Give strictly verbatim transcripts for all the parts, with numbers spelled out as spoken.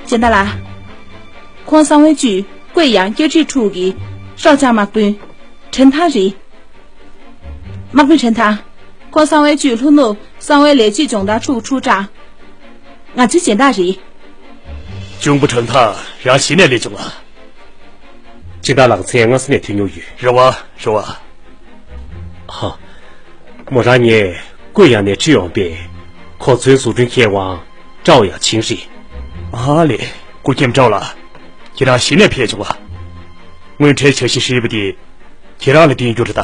སྦྱིན་བདག་ལགས། ཁོང་གསང་བའི་ཅུས་ཀོས་ཡང་བསྐྱར་སྒྲིག་ཁྲུའུ་གི་ཧྲའོ་ཅང་དམག་དཔོན་ཁྲེན་ཐང་རེད། དམག་དཔོན་ཁྲེན་ཐང་། ཁོང་གསང་བའི་ཅུས་ལྷོ་ནུབ་གསང་བའི་ལས་བྱེད་སྦྱོང་བརྡར་ཁྲུའུ་ཁྲུའུ་ཀྲང་། ང་ཚོའི་སྦྱིན་བདག་རེད། གཅུང་པོ་ཁྲེན་ཐང་རང་གཞི་ནས་སླེབས་བྱུང་ང་། སྦྱིན་བདག་ལགས་མཚན་སྔ་ས་ནས་ཐོན་མྱོང་ཡོད། རེད་བ། རེད་བ། ཧ། མོ་རང་ངས་ཀོས་ཡང་ནས་ཁྲིད་ཡོང་པའི་གོ་མཚོན་བཟོ་སྐྲུན་མཁས་དབང་ཀྲའོ་ཡང་ཆིང་རེད། ཨ་ལེ། སྐུ་མཁྱེན་ཀྲའོ་ལགས། ཁྱེད་རང་གཞི་ནས་ཕེབས་བྱུང་བ། དངོས་འབྲེལ་འཆར་གཞི་ཧྲིལ་པོ་དེ་ཁྱེད་རང་ལ་བསྟན་རྒྱུ་རེད་ད།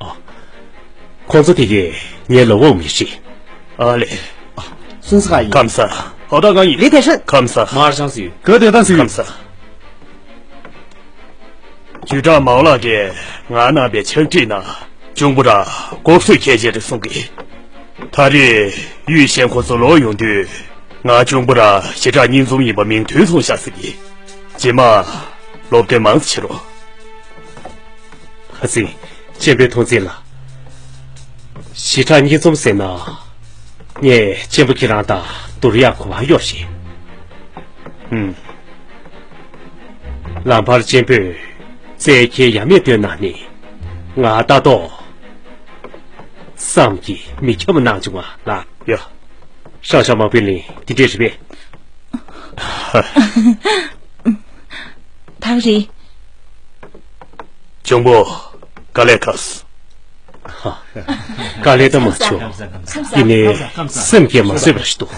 ཨ། ཁོང་ཚོ་དེ་གས་ངའི་ལོ་འོག་མི་རེད། ཨ་ལེ། སུན་སི་ཁ་ཡིན། ཁམས་བཟང་། ཧའོ་ཏ་གང་ཡིན། ལི་ཐེ་ཧྲན། ཁམས་བཟང་། མར་ཤང་སུ་ཡོད། ག་དེ་ད་སུ་ཡོད། ཁམས་བཟང་། ཅུས་ཀྲང་མའོ་ལགས་ཀྱིས་ང་གནང་བའི་ཕྱག་བྲིས་ནང་གཅུང་པོ་ར་ལྐོག་གསོད་ཁྱད་ཆེ་རེད་གསུང་གི། ད་རེས་ཡུས་ཤན་ཁོ་ཚོ་ལོག་ཡོང་དུས་ང་གཅུང་པོ་ར་ཞི་དྲག་གཉིས་འཛོམས་ཡིན་པ་མིང་ཐོན་སོང་ཤག་ཟེར་གི། རྗེས་མ་སློབ་སྟོན་མང་ཙམ་བྱེད་རོགས། ཧ་ཙི། གཅེན་པོའི་ཐུགས་འཛིན་ལ། ཞི་དྲག་གཉིས་འཛོམས་ཟེར་ན། ངས་གཅེན་པོ་ཁྱེད་རང་དང་བསྡུར་ཡག་གོ་བ་ཡོད་རེད། ཧུམ། ལམ་བར་གཅེན་པོས་རྩལ་ཁྱེད་ཡ་མེད་སྟོན་གནང་ནས་ང་ལྟ་རྟོག་བསམ་གྱིས་མི་ཁྱབ་པ་གནང་བྱུང་བ་ལགས། ཡ། ཧྲང་ཤ་དམག་དཔོན་ལིན་འདི་འདྲས་རེད་པས། ད་རེད། གཅུང་པོ། དཀའ་ལས་ཁག་སོང་། དཀའ་ལས་ད་མ་ཆོག་ཡིན་ནའི་སེམས་ཀྱིས་མ་བཟོད་པ་ཞིག་འདུག་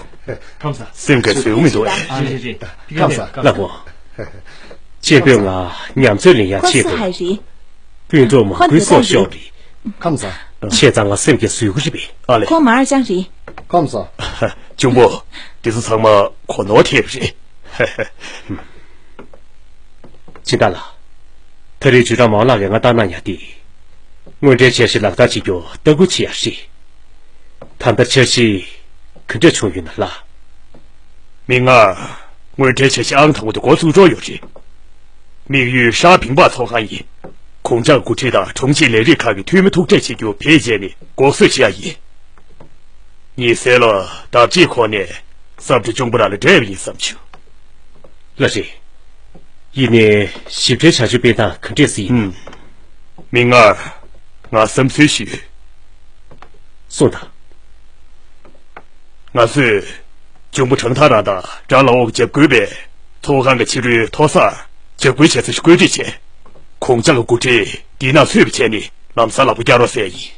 སེམས་ཀྱིས་བཟོད་མི་འདུག་ཨེ། ལགས་འོ། གཅེན་པོས་ང་ཉམས་ཚོད་ལེན་ཡག་ཆེད་དུ་སྤུན་གྲོགས་མང་པོའི་སྲོག་ཤོར་རེད། ཁམས་བཟང་། བྱས་ཙང་ང་སེམས་ཀྱིས་བཟོད་ཀྱི་རེད་པས། ཨ་ལེ། ཁོང་མར་ལྕང་རེད། ཁམས་བཟང་། གཅུང་པོ། འདི་ཚོ་ཚང་མ་གོ་ནོར་ཐེབས་རེད། སྦྱིན་བདག་ལགས། ད་རེས་ཅུས་ཀྲང་མའོ་ལགས་ཀྱིས་ང་བཏང་གནང་ཡག་དེ། དངོས་འབྲེལ་འཆར་གཞི་ལག་བསྟར་བྱེད་རྒྱུར་ལྟ་སྐུལ་བྱེད་ཡག་རེད། ད་ལྟ་འཆར་གཞི་ག་འདྲ་བྱུང་ཡོད་ན་ལགས། མིག་སྔར། དངོས་འབྲེལ་འཆར་གཞི་ཨང་དང་པོ་དེ་འགོ་བཙུགས་འགྲོ་ཡོད་རེད། དམིགས་ཡུལ་ཧྲ་ཕིང་པ་ཚོགས་ཁང་ཡིན། གུང་ཅང་འགོ་ཁྲིད་དང་དྲུང་ཆེ་ལས་རིགས་ཁག་གི་འཐུས་མི་ཐུག་འཕྲད་བྱེད་རྒྱུ་བེད་སྤྱད་ནས་འགོག་གསོད་བྱེད་ཡག་ཡིན། ཉི་ཟེར་ལ་བརྡ་བརྒྱུད་ཁོ་ནས་སབ་ཏུ་གཅུང་པོ་ར་ལ་འབྲེལ་བ་ཡིན་བསམ་བྱུང་། ལགས་རེད། ཡིན་ནའི་ཞིབ་ཕྲའི་བྱ་སྤྱོད་སྤེལ་སྟངས་ག་འདྲས་སེ་ཡིན། ཧུམ། མིག་སྔར། ང་བསམ་ཚུལ་ཞིག་ཡོད། གསུངས་དང་། ང་ཚོས་གཅུང་པོ་ཁྲང་ཐང་རང་དང་ཁྲང་ལའོ་གི་འཇབ་རྒོལ་པས་ཚོགས་ཁང་གི་ཕྱི་རོལ་མཐོ་སར་འཇབ་རྒོལ་བྱེད་ས་ཞིག་བཀོད་སྒྲིག་བྱས། གུང་ཅང་གི་འགོ་ཁྲིད་འདི་ནང་ཚུད་པ་བྱས་ནས་ལམ་སང་ལག་པ་བཀྱག་རོགས་ཟེར་ཡིན།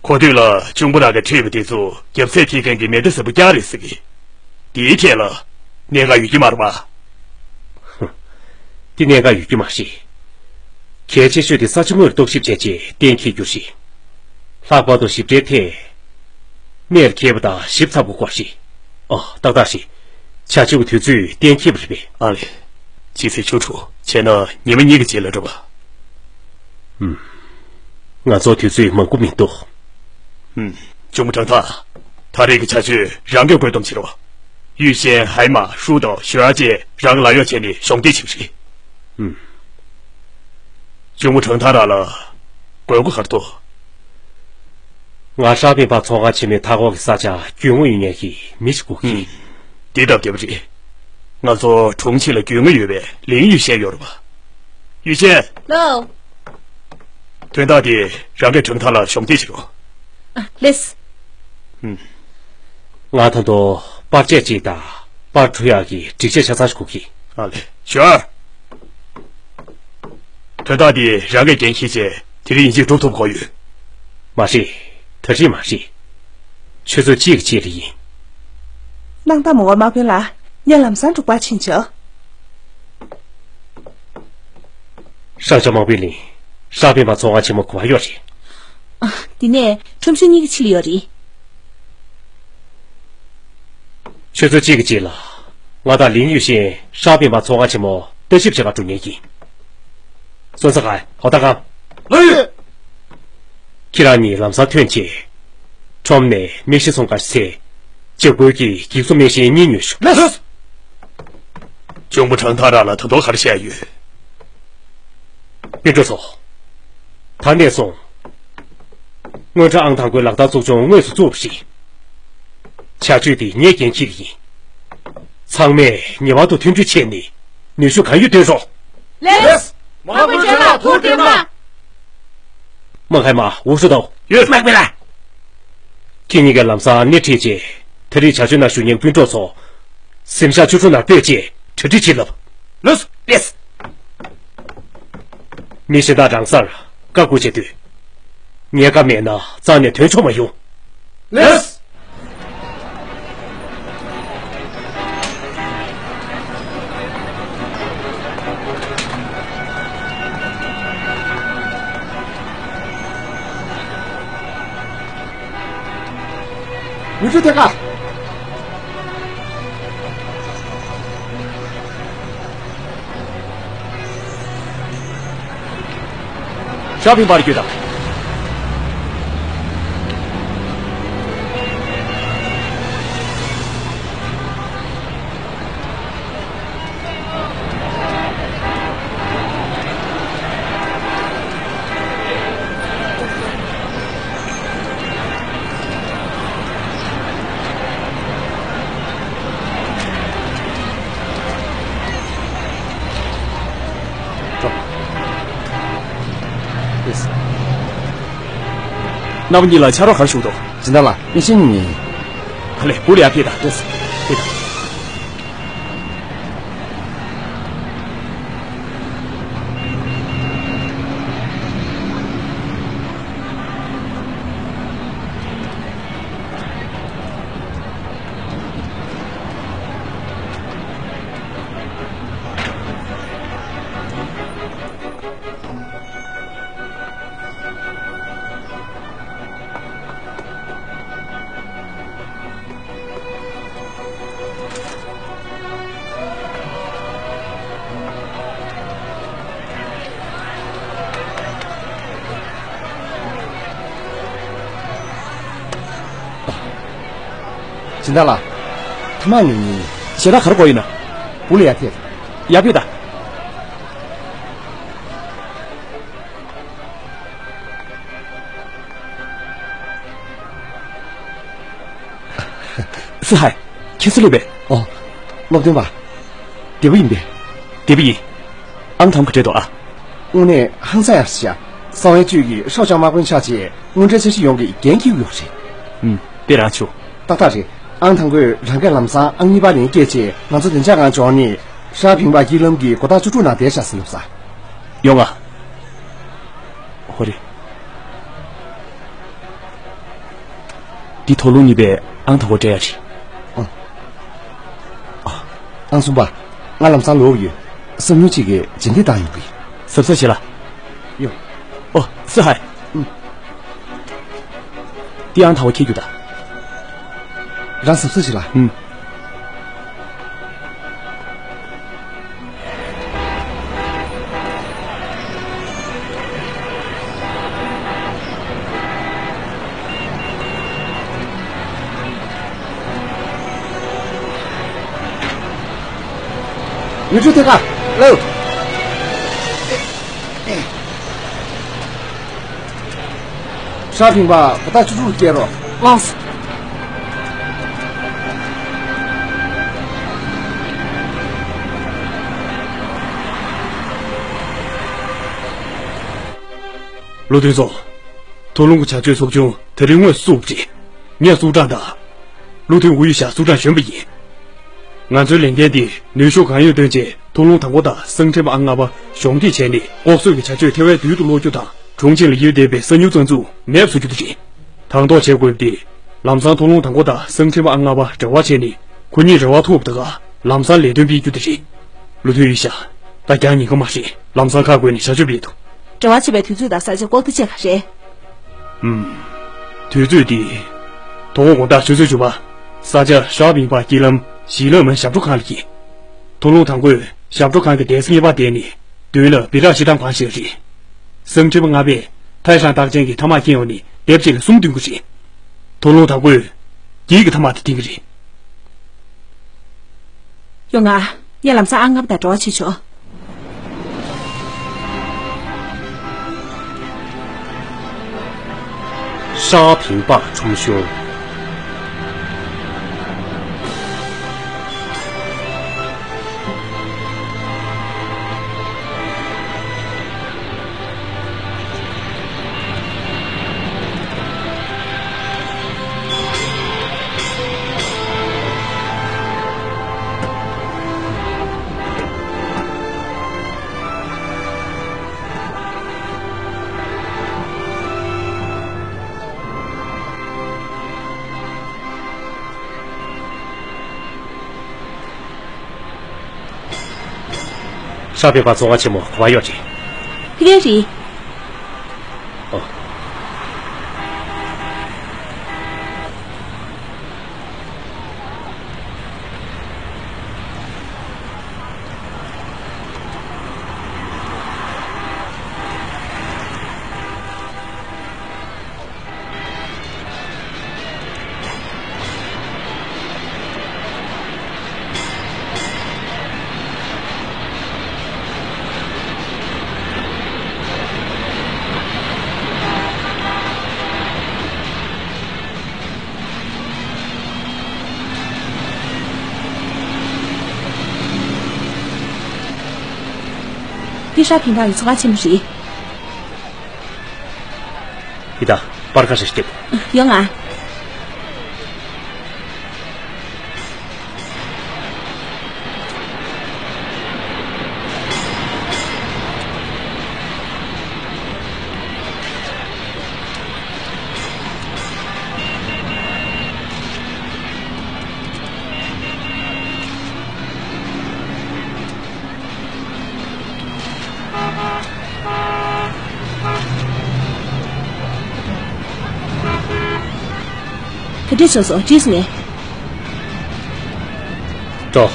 གོ་ཐོས་ལ་གཅུང་པོ་རང་གིས་ཁྲིད་པ་དེ་ཚོ་རྒྱབ་ཚད་ཕྱེད་མཁན་གྱི་མེ་མདའ་ཟེར་པོ་བཀྱག་རེད་ཟེར་གི། དེའི་ཐད་ལ་གནད་འགག་ཡོད་ཀྱི་མ་རེད་པ། ཧུམ། འདི་གནད་འགག་ཡོད་ཀྱི་མ་རེད། གལ་ཆེ་ཤོས་དེ་ས་ཆ་དངོས་རྟོག་ཞིབ་བྱས་རྗེས་གཏན་འཁེལ་རྒྱུ་རེད། ལྷག་པར་དུ་ཞིབ་ཕྲའི་ཐད། གནད་འཁེལ་བ་དང་ཞིབ་ཚགས་པོ་དགོས་རེད། ཨོ། ཏག་ཏག་རེད། བྱ་སྤྱོད་ཀྱི་དུས་ཚོད་གཏན་འཁེལ་བ་རེད་པས། ཨ་ལེ། ཕྱི་ཚེས་བཅུ་དྲུག་བྱས་ན་ཉི་མ་གཉིས་ཀྱི་རྗེས་ལ་རེད་པ། ཧུམ། ང་ཚོར་དུས་ཚོད་མང་པོ་མི་འདུག་ཧུམ། གཅུང་མོ་ཁྲང་ཐང་། ད་རེས་ཀྱི་བྱ་སྤྱོད་རང་གིས་བཀོད་འདོམས་བྱེད་རོགས། ཡུས་ཤན། ཧའེ་མ། ཧྲུའུ་དང་ཞུ་ཨ་བཅས་རང་གི་ལག་གཡོག་བྱས་ནས་གཞོགས་འདེགས་བྱེད་ཀྱི་རེད། ཧུམ། གཅུང་མོ་ཁྲང་ཐང་རང་ལ་དགོས་མཁོ་ག་རེ་འདུག་ང་ཧྲ་པིན་པ་ཚོང་ཁང་ཆེན་མོའི་མཐའ་འཁོར་གྱི་ས་ཆར་རྒྱུས་མངའ་ཡོད་མཁན་གྱི་མི་ཞིག་དགོས་ཀྱི། ཧུམ། འདི་སྟབས་བདེ་པོ་རེད། ང་ཚོ་དྲུང་ཆེ་ལ་རྒྱུས་མངའ་ཡོད་པའི་ལིང་ཡུས་ཤན་ཡོད་རེད་པ། ཡུས་ཤན། ལགས་སོ། དོན་དག་དེ་རང་གིས་ཁྲང་ཐང་ལ་གཞོགས་འདེགས་བྱེད་རོགས། ཨ། ལགས་སོ། ཧུམ། ང་ད་དུང་པར་ཆས་གཅིག་དང་པར་འཁྲུ་ཡག་གི་སྒྲིག་ཆས་ཆ་ཚང་ཞིག་དགོས་ཀྱི། ཨ་ལེ། ཞོར། དོན་དག་འདི་རང་གིས་འགན་འཁྱེར་བྱས་དེ་རིང་ཡིན་གཅིག་སྒྲུབ་ཐུབ་དགོས་ཡོད། མ་རེད། ད་རེས་མ་རེད། ཆུ་ཚོད་གཅིག་གི་རྗེས་ལ་ཡིན། གནང་སྟངས་མ་འོངས་དམག་དཔོན་ལགས། ངས་ལམ་སང་འབྲུག་པར་ཕྱིན་ཆོག་ཧྲང་ཅང་དམག་དཔོན་ལིན། ཧྲ་པིན་པ་ཚོང་ཁང་ཆེན་མོ་ག་པར་ཡོད་རེད། ཨ། འདི་ནས་ཁྲོམ་གཞུང་གཉིས་ཀྱི་ཕྱི་ལ་ཡོད་རེད། ཆུ་ཚོད་གཅིག་གི་རྗེས་ལ་ང་དང་ལིན་ཡུས་ཤིན་ཧྲ་པིན་པ་ཚོང་ཁང་ཆེན་མོ་ལྟ་ཞིབ་བྱེད་གར་འགྲོ་མཁན་ཡིན། སོན་ས་ག་ཧོ་ད་ག་ལགས་ཡོད། ཁྱེད་རང་གཉིས་ལམ་སང་ཐོན་རྗེས། ཁྲོམ་ནས་མིག་ཤེལ་ཚོང་ཁང་ཞིག་འཚོལ། འཇབ་རྒོལ་གྱི་འགྱིག་བཟོ་མིག་ཤེལ་གཉིས་ཉོས་ཤོག་ལགས་སོ། གཅུང་པོ་ཁྲང་ཐང་རང་ལ་ད་དུང་ག་རེ་བཤད་ཡོད། སྤུན་གྲོགས་ཚོ། ད་ནས་བཟུང་། དངུལ་ཁྲལ་ཨང་དང་པོའི་ལག་བསྟར་ཚོགས་ཆུང་དངོས་སུ་བཙུགས་པ་རེད། བྱ་སྤྱོད་འདི་ངས་འགན་འཁྱེར་གྱི་ཡིན། ཚང་མས་ངེས་པར་དུ་མཐུན་སྒྲིལ་བྱས་ནས་ནུས་ཤུགས་གང་ཡོད་བཏོན་རོགས། ལགས། དམག་དཔོན་ཁྲ་ལགས་ཐུགས་ཁྲལ་མ། དམག་ཁའི་དམག་འུ་ཧྲུ་དོ། ཡོད། དམག་དཔོན་ལགས། ཁྱེད་གཉིས་ཀས་ལམ་སང་སྣེ་ཁྲིད་རྗེས་ད་རེས་བྱ་སྤྱོད་ནང་ཞུགས་མཁན་སྤུན་གྲོགས་ཚོ་གཟིམ་ཤག་ཆུ་ཕྲུག་ནང་སྤོས་རྗེས་གྲ་སྒྲིག་བྱེད་ལབ། ལགས་སོ། ལགས། མི་གཞན་དག་རང་སར་བཀའ་བསྒོ་བྱེད་དུས། ངའི་བཀའ་མེད་ན་རྩ་ནས་ཐོན་ཆོག་མ་ཡོང་། ལགས། མུ་ཁྲུ་ཐེ་ཀ། ཤར་ཕིང་པར་བརྒྱུད་དང་། རྣམ་པ་གཉིས་ལ་ཕྱག་རོགས་ག་རེ་ཞུ་འདུག་སྦྱིན་བདག་ལགས། ཡེ་ཤེས་གཉིས། ཧ་ལས། བུ་ལ་ཡར་ཕེབས་དང་། ལགས། ཕེབས་དང་། སྦྱིན་བདག་ལགས། ཐ་མག་ཉོ་མཁན། ཞལ་ལག་ག་རེ་དགོས་ཡོད་ན། བུ་ལ་ཡར་ཕེབས། ཡར་ཕེབས་དང་། སི་ཧའེ། ཁྱེད་ཚོ་སླེབས་པས། ཨོ། སློབ་སྟོན་པ། བདེ་པོ་ཡིན་པས། བདེ་པོ་ཡིན། ཨང་དང་པོ་ག་འདྲས་འདུག་ཨ། དངོས་གནས་ཧང་སང་ཡག་ཤག་གསང་བའི་བཅུད་ཀྱིས་ཧྲའོ་ཅང་དམག་དཔོན་ཆགས་རྗེས་དངོས་འབྲེལ་འཆར་གཞི་ཡོངས་ཀྱི་འགན་འཁྱེར་ཡོད་རེད། ཨུམ། དཔེ་རང་བྱུང་། ཏག་ཏག་རེད། ཨང་དང་པོས་རང་སྐད་ལམ་སང་ཨང་གཉིས་པ་ལན་སྐྱེལ་རྗེས་ང་ཚོ་བདེ་འཇགས་ངང་འབྱོར་ནས་ཧྲ་ཕིང་པ་དཀྱིལ་ལམ་གྱི་སྒོ་ཐག་བཅུ་དྲུག་ནང་བསྡད་ཤག་ཟེར་ལབ་ས། ཡོང་ང་། ཧོ་རེ། འདི་དོགས་སློང་གཉིས་པའི་ཨང་དང་པོ་སྤྲད་ཡ་རེད། ཨ། ཨ། ཨང་གསུམ་པ། ང་ལམ་སང་ལོག་ཡོད། གསང་ཉུལ་གཅིག་གི་རྗེས་འདེད་བཏང་ཡོང་གི། གཟབ་གཟབ་བྱེད་ལ། ཡོ། ཨོ། སི་ཧའེ། ཨུམ། འདི་ཨང་དང་པོ་འཁྱེར་རྒྱུ་ད། རང་གཟབ་གཟབ་བྱེད་ལ། ཨུམ། ཡུལ་གྲུ་ཐད་ཀ་ལོ། ཧྲ་ཕིང་པ་སྒོ་ཐག་བཅུ་དྲུག་ལ་བསྐྱལ་རོགས། ལགས་སོ། བློ་མཐུན་ཚོ། ཐོ་ལུང་གི་བྱ་སྤྱོད་ཚོགས་ཆུང་དེ་རིང་དངོས་སུ་བཙུགས་པ་རེད། ངས་ཙུའུ་ཀྲང་དང་། བློ་མཐུན་ཝུའུ་ཡི་ཞ་ཙུའུ་ཀྲང་གཞོན་པ་ཡིན། ང་ཚོའི་ལས་འགན་དེ་ནུས་ཤུགས་གང་ཡོད་བཏོན་བྱས་ཐོ་ལུང་དང་པོ་དང་གསང་འཕྲིན་པ་ཨང་ལྔ་པ་གཞོགས་འདེགས་བྱས་ནས་ལྐོག་གསོད་ཀྱི་བྱ་སྤྱོད་ཐེ་བའི་དུས་སུ་སློག་རྒྱུ་དང་། གྲོང་ཁྱེར་ལ་ཡོད་བསྡད་པའི་གསང་ཉུལ་རྩ་འཛུགས་མེད་པ་བཟོ་རྒྱུ་དེ་རེད། དང་ཐོག་བྱེད་དགོས་པ་དེ། ལམ་སང་ཐོ་ལུང་དང་པོ་དང་གསང་འཕྲིན་པ་ཨང་ལྔ་པ་འབྲེལ་བ་བྱས་ནས་ཁོ་གཉིས་རེ་བ་ཐུག་པ་དང་ལམ་སང་ལས་དོན་སྤེལ་རྒྱུ་དེ་རེད། བློ་མཐུན་ཡི་ཤ། ད་རྒྱང་ཉེན་ཁ་མ་རེད། ལམ་སང་ཁག་བགོས་ནས་བྱ་སྤྱོད་སྤེལ་ཐུབ། འབྲེལ་བ་བྱེད་པའི་དུས་ཚོད་དང་ས་ཆ་ལྐོག་ཟླ་བཅས་ག་རེད། ཨུམ། དུས་ཚོད་འདི། དོ་དགོང་དགོང་དག་ཆུ་ཚོད་བཅུ་པ། ས་ཆ་ཧྲ་ཕིང་པ་དཀྱིལ་ལམ་ཞི་ལོ་མོན་ཞབས་བྲོ་ཁང་ལ་སྐྱེལ། ཐོ་ལུང་དང་པོས་ཞབས་བྲོ་ཁང་གི་སྡེ་ཚན་གཉིས་པར་བསྡད་ནས་མདུན་ལ་སྦི་རག་ཤི་ཐང་གང་ཞིག་རེད། གསང་འཕྲིན་པ་ལྔ་པས་ཐའི་ཧྲང་རྟགས་ཅན་གྱི་ཐ་མག་འཁྱེར་ཡོང་ནས་སྡེབ་གཅིག་ལ་གསུམ་འདོན་གྱི་རེད། ཐོ་ལུང་དང་པོས་བརྒྱད་ཀྱི་ཐ་མག་དེ་འདོན་གྱི་རེད། ཡོང་ང་། ངས་ལམ་སང་ཨང་ལྔ་པ་དང་འབྲེལ་བ་བྱེད་ཆོག་ཧྲ་ཕིང་པ་ཁྲོམ་གཞུང་། ཁྲག་སྦྱོར་བ་ཚོང་ཁང་ཆེན་མོ་ག་པར་ཡོད་རེད། ཕ་གིར་རེད། ཨོ། འདི་ཧྲ་ཕིང་ཐང་གི་ཚོང་ཁང་ཆེན་མོ་རེད། ཡི་ད། པར་ཁ་ཤས་སྟེར། ཡོང་ང་། ག་འདྲས་བྱུང་སོང་། འགྲིག་སོང་ངས། འགྲོ།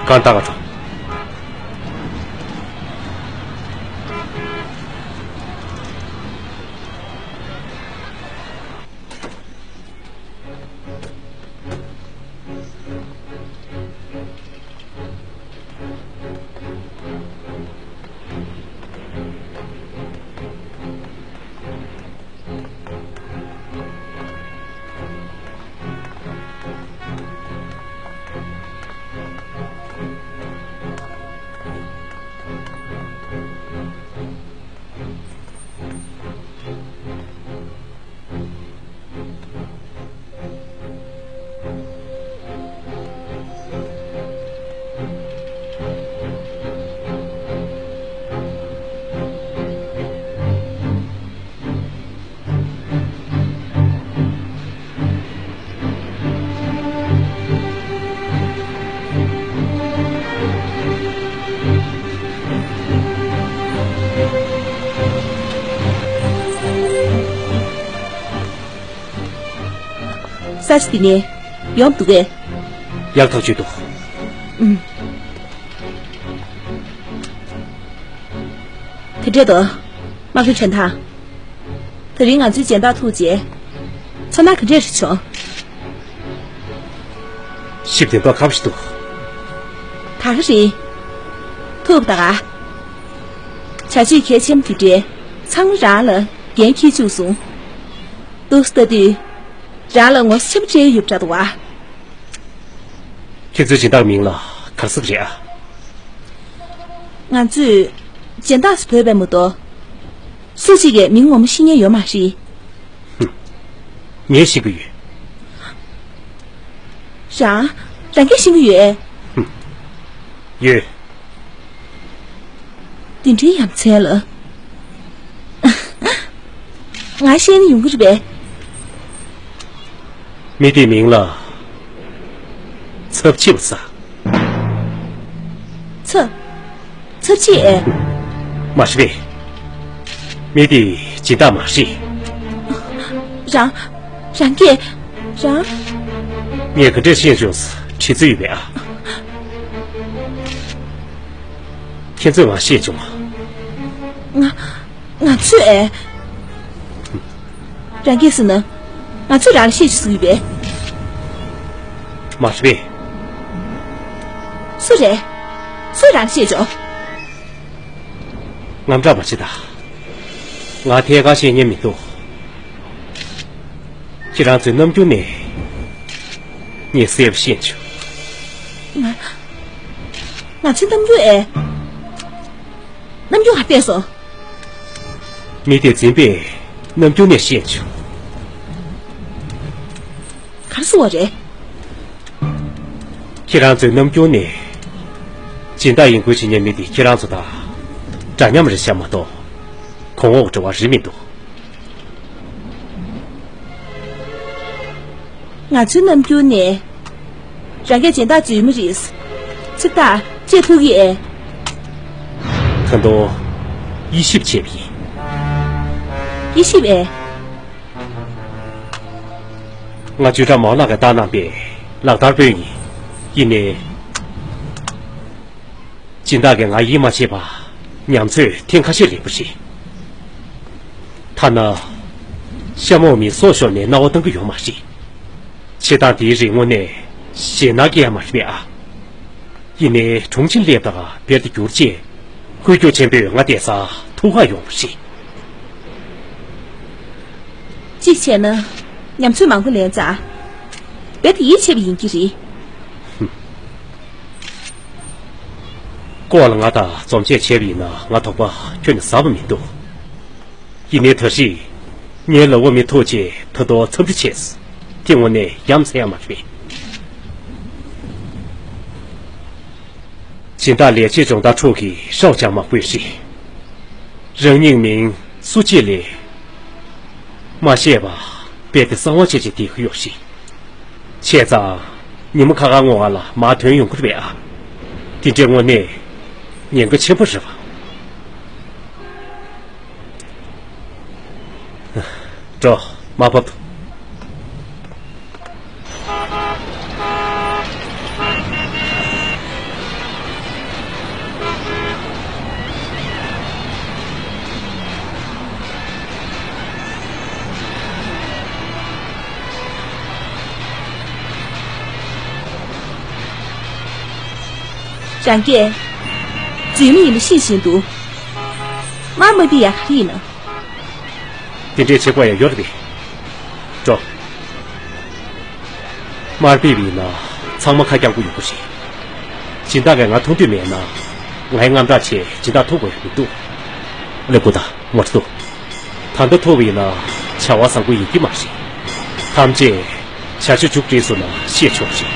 གང་ལྟར་འགྲོ། ས་ཆ་འདི་ནས་ཡོང་འདུག་གས། ཡག་ཐག་ཆོད་འདུག་ཨུམ། དེ་འདྲས་འདུག་དམག་མི་ཆེན་ཐང་། དེ་རིང་ང་ཚོའི་སྦྱིན་བདག་ཐུག་རྗེས། ཚོར་སྣང་ག་འདྲས་རེ་བྱུང་། ཞིབ་ཏུ་འབག་ཁམ་ཞིག་འདུག་ད་ག་རེད། ཐུག་ད་ག་བྱ་སྤྱོད་གལ་ཆེན་པོ་དེ་འདྲས་ཚང་མ་རང་ལ་འགན་འཁྱེར་བཅུག་སོང་། འདུག་ལྟ་དུས། རང་ལ་ངོ་ཤེས་པ་སྤྲད་ཡོད་པ་འདྲ་འདུག་ཨ། ཁྱེད་ཚོའི་སྦྱིན་བདག་མིང་ལ་ག་རེ་ཟེར་གྱི་རེད་ཨ། ང་ཚོས་སྦྱིན་བདག་ཟེར་འབོད་པ་མ་གཏོགས། སུ་གཅིག་གིས་མིང་ངོ་མ་ཤེས་མཁན་ཡོད་མ་རེད། ངས་ཤེས་ཀྱི་ཡོད། རང་། རང་གིས་ཤེས་ཀྱི་ཡོད། ཡོད། འདི་འདྲའི་ཡ་མཚན་ལ། ང་ཤེས་ན་ཡོང་གི་རེད་པས། མི་དེའི་མིང་ལ་ཚབ་ཆེ་བ་ཟེར། ཚབ། ཚབ་ཆེ་ཨེ། མ་རེད་པས། མི་དེ་སྦྱིན་བདག་མ་རེད། རང་། རང་གིས། རང་། ངས་ག་འདྲས་ཤེས་བྱུང་ཟེར་དྲི་རྩིས་ཡོད་པས་ཨ། ཁྱེད་ཚོས་ང་ཤེས་བྱུང་ང་། ང་ཚོས་ཨེ། རང་གིས་ཟེར་ན། ང་ཚོས་རང་ལ་ཤེས་བྱུང་ཟེར་གྱི་ཡོད་པས། མ་རེད་པས། སུ་རེད། སུས་རང་ལ་ཤེས་བྱུང་། དངངས་སྐྲག་མ་བྱེད་ད། ང་ཐད་ཀར་བཤད་མཁན་མི་འདུག་ཁྱེད་རང་ཚོས་རྣམ་འགྱུར་ནས་ངས་གསལ་པོ་ཤེས་བྱུང་། ང་། ང་ཚོའི་རྣམ་འགྱུར་ཨེ། རྣམ་འགྱུར་ག་བལྟས་སོང་། མི་དེ་འཛིན་པའི་རྣམ་འགྱུར་ནས་ཤེས་བྱུང་། ག་རེ་ཟེར་བ་རེད། ཁྱེད་རང་ཚོའི་རྣམ་འགྱུར་ནས་ སྦྱིན་བདག་ཡིན་ཁུལ་བྱེད་མཁན་མི་དེ་ཁྱེད་རང་ཚོ་དང་འདྲ་མཉམ་རེད་ཤག་མ་གཏོགས། གོང་འོག་འབྲེལ་བ་རེད་མི་འདུག་ང་ཚོའི་རྣམ་འགྱུར་ནས། རང་གིས་སྦྱིན་བདག་འཛུལ་མི་རེད། ཚིག་ཐག་བཅད་ཐུབ་ཀྱི་ཨེ། ད་དུང་དབྱེ་ཞིབ་བྱས་པ་ཡིན། དབྱེ་ཞིབ་ཨེ། ང་ཅུན་ཀྲང་མའོ་ལགས་ཀྱིས་བཏང་གནང་པའི་ལག་བསྟར་དཔོན་ཡིན། ཡིན་ནའི། སྦྱིན་བདག་གིས་ང་ཡིད་མ་ཆེས་པ་ཉམས་ཚོད་ཐེངས་ཁ་ཤས་ལེན་པ་རེད། ཐ་ན། གཤམ་འོག་མི་སྲོག་ཤོར་ནས་སྣང་བ་གཏང་གི་ཡོད་མ་རེད། བྱེད་སྟངས་དེའི་རིགས་དངོས་གནས་ཞེད་སྣང་སྐྱེ་ཡ་མ་རེད་པས་ཨ། ཡིན་ནའི་དྲུང་ཆེན་སླེབས་དང་བེར་དེ་བསྒྱུར་རྗེས། དབུལ་སྐྱོར་ཆེན་པོས་ང་བསྡད་སར་ཐུག་ག་ཡོང་བ་རེད། གཅིག་བྱས་ན། ཉམས་ཚོད་མང་པོ་ལེན་ཙང་། རྦད་དེ་ཡིད་ཆེས་པ་ཡིན་གྱི་རེད། ལྐོག་ལ་ང་དང་འཛོམས་བྱས་བྱས་པ་ཡིན་ན་ང་དོགས་པ་ཁྱོན་ནས་ཟ་བ་མི་འདུག་ཡིན་ནའི་ད་རེས། ངའི་ལག་པ་མི་ཐུག་རྗེས་ད་དུང་འཚམས་འདྲི་བྱས། དེ་དངོས་གནས་ཡ་མཚན་ཡ་མ་རེད། སྦྱིན་བདག་ལས་བྱེད་སྦྱོང་བརྡར་ཕྲུག་གི་ཧྲའོ་ཅང་མ་དགོས་ཤིག་རང་ཉིད་མིང་སུ་ཅི་ལས་མ་ཤེས་པ་རྦད་དེ་གསང་བ་བྱས་བྱས་བསྡད་ཀྱི་ཡོད་ཤིག་བྱས་ཙང་ཉི་མ་ཁ་ཁ་སྔོན་ང་ལ་མར་ཐོན་ཡོང་གི་རེད་པས་ཨ། དེ་འདྲའི་དངོས་གནས་ཉེན་ཁ་ཆེན་པོ་རེད་པ། འགྲོ། མར་བབས་དང་། རང་གིས་འཛུལ་མི་ཡིན་པ་ཤེས་བཞིན་དུ། མར་མ་བབས་ཡག་ག་རེ་ཡིན་ནམ། དེ་འདྲའི་ཆེ་བ་ཡང་ཡོད་རེད་པས། འགྲོ། མར་ཕབ་པ་ཡིན་ན་ཚང་མ་ཁ་རྐྱང་པོ་ཡོང་གི་རེད། སྦྱིན་བདག་གིས་ང་མཐོང་འདོད་མེད་ན། ང་ཡི་རྔམ་སྐྲག་བྱས་སྦྱིན་བདག་ཐུག་དགོས་ཡ་མི་འདུག་སླེབས་དགོས་དང་མོ་ཏོ། ད་ལྟ་ཐུག་པ་ཡིན་ན་བྱ་བ་བཟང་པོ་ཡིན་གྱི་མ་རེད། ཐམས་ཅད་བྱ་སྤྱོད་མཇུག་བསྒྲིལ་སོང་ན་ཤེས་ཆོག་རེད།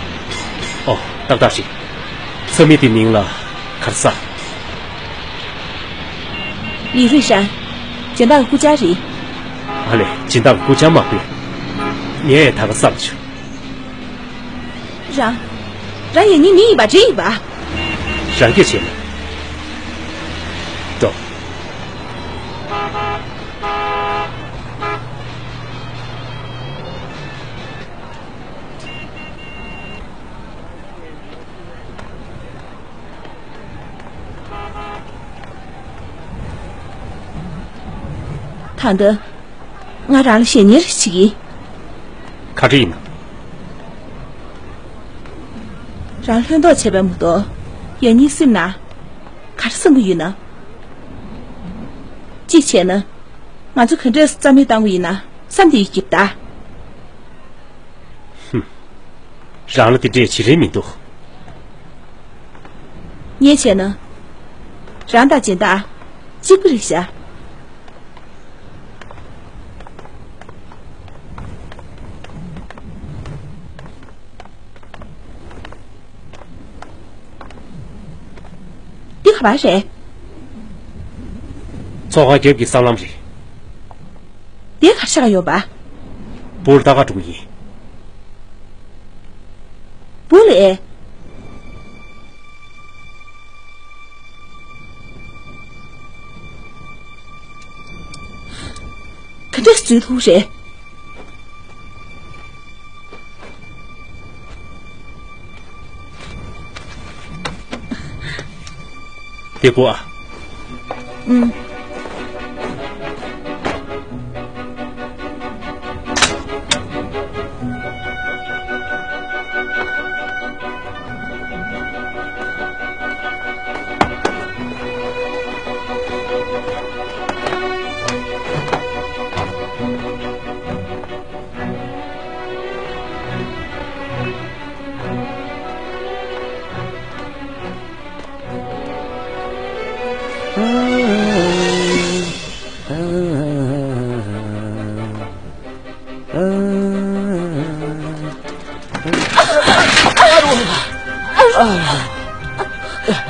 ཨོ་ཏག་ཏག་རེད། ཚ་མི་དེ་མིང་ལ་ག་རེ་ཟེར། ལི་རུན་ཧྲན། སྦྱིན་བདག་གི་སྐུ་བཅར་རེད། ཨ་ལས། སྦྱིན་བདག་གི་སྐུ་བཅར་མ་དགོས། ངས་ད་ག་བསམ་བྱུང་། རང་། རང་ཡང་ཉིན་མི་ཡིན་པ་འདྲ་ཡིན་པ། རང་སྐད་ཆེ་ན། འགྲོ། ད་ལྟ། ང་རང་ལ་ཞེ་ཉེར་བྱེད་ཀྱི། ག་རེ་ཡིན་ནམ། རང་ལྷོད་མདོག་བྱས་པ་མ་གཏོགས། ཡང་སྙིང་སེམས་ན། ག་རེ་བསམ་གྱི་ཡོད་ན། གཅིག་བྱས་ན། ང་ཚོ་ག་འདྲས་རྩ་མེད་བཏང་གི་ཡིན་ན་བསམ་བསྡད་ཡོད་ཀྱི་ད། ཧུམ། རང་ལ་དེ་འདྲས་བྱེད་རིན་མི་འདུག་ངས་བྱས་ན། རང་དང་སྦྱིན་བདག་གཅིག་པ་རེད་ཤག་འདི་ག་པར་རེད། ཚོགས་ཁང་རྒྱབ་ཀྱི་སྲང་ལམ་རེད། དེ་གར་ཆགས་ཡོད་པ། བུ་ལ་ལྟ་ག་འགྲོ་གི་ཡིན། བུ་ལ་ཨེ། ག་འདྲས་འཛུལ་ཐུབ་རེད། དེ་གོ་ཨ། ཨུམ།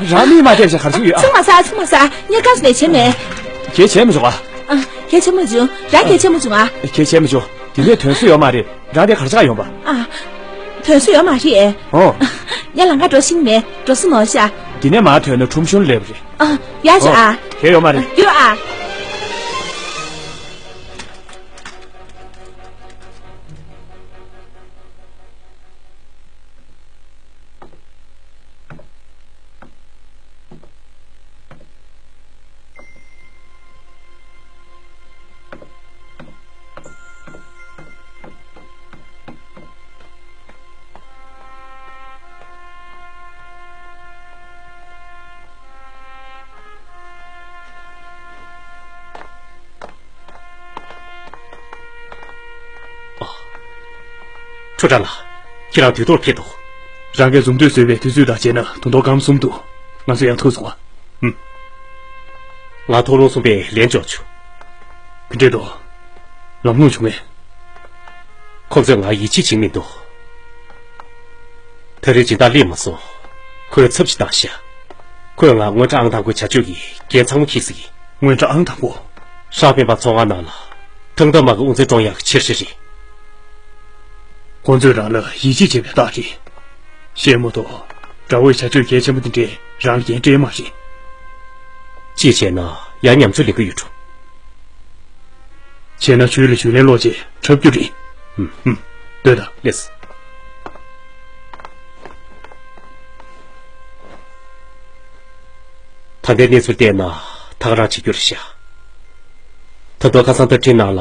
རང་མིག་མ་བལྟས་བྱས་ག་རེ་བྱེད་ཀྱི་ཡོད་ཨ། ཚིག་མ་ཟ་ཚིག་མ་ཟ། སྙད་ག་ནས་བྱེད་མེད། གལ་ཆེ་མི་བྱུང་ཨ། ཨ། གལ་ཆེ་མ་བྱུང་། རང་གལ་ཆེ་མ་བྱུང་ཨ། གལ་ཆེ་མི་བྱུང་། དེ་ནས་དོན་སུ་ཡོད་མ་རེད། རང་དེ་ག་རེ་བྱེད་ག་ཡོང་པ། ཨ། དོན་སུ་ཡོད་མ་རེད། ཨོ། ངས་ལམ་ཁ་འགྲོ་ཤེས་མེད། འགྲོ་སྲིད་ནོ་ཤ། དེ་ནས་མར་ཐོན་ན་ཁྲོམ་གཞུང་སླེབས་རེད། ཨ། ཡ་ཤ་ཨ། ཨོ། དེ་ཡོད་མ་རེད། ཡོད་ཨ། ཨ། ཁྲོ་ཁྲ་ལགས། ཁྱེད་རང་དུས་ཐོག་ཕེབས་འདུག་རང་གིས་འཛུམ་མདངས་བཟོས་པའི་དུས་ཚོད་དང་བྱས་ན་དུང་ཐོག་སྐར་མ་གསུམ་འདུག་ང་ཚོ་ཡང་ཐུག་སོང་བ། ཧུམ། ང་ཐོག་ལུང་གསུམ་པས་ལན་འཇོག་བྱུང་། ག་འདྲས་འདུག་ལམ་ལྷོང་བྱུང་ངས། ཁོང་ཚོས་ང་ཡིད་ཆེས་བྱེད་མི་འདུག་ད་རེས་སྦྱིན་བདག་སླེབས་མ་སོང་། ཁོས་ཚབ་ཅིག་བཏང་ཤག་ཁོས་ང་དངུལ་ཁྲག་ཨང་དང་པོའི་བྱ་སྤྱོད་ཀྱི་འགན་ཚང་མ་འཁྱེར་ཟེར་གི། དངུལ་ཁྲག་ཨང་དང་པོ། ཧྲ་སྤེན་པ་ཚོང་ཁང་ནང་ལ་ཐང་ཐང་མ་གི་དབུ་འཛིན་བཀྲོངས་ཡག་གི་ཕྱིར་ཞིག་རེད། ཁོང་ཚོས་རང་ལ་ཡིད་ཆེས་བྱས་པའི་རྟགས་རེད། ཤེས་མ་གཏོགས། དགྲ་བོའི་བྱ་སྤྱོད་གལ་ཆེན་པོ་འདི་འདྲས་རང་གིས་འགན་སྤྲད་མ་རེད། ཅིས་བྱས་ན་ཡང་ཉམས་ཚོད་ལེན་གི་ཡོད་འགྲོ། བྱས་ན་ཆུ་ལ་ཆུ་ལན་སློག་རྗེས་འཁྲབ་རྒྱུ་རེད། ཧུམ། ཧུམ། སྡོད་དང་། ལེགས། ད་ལྟའི་གནས་ཚུལ་བལྟས་ན་ཐག་རང་བྱེད་རྒྱུ་རེད་ཤག་ད་དུང་ཁ་སང་ཐབ་ཁྲིའི་ནང་ལ་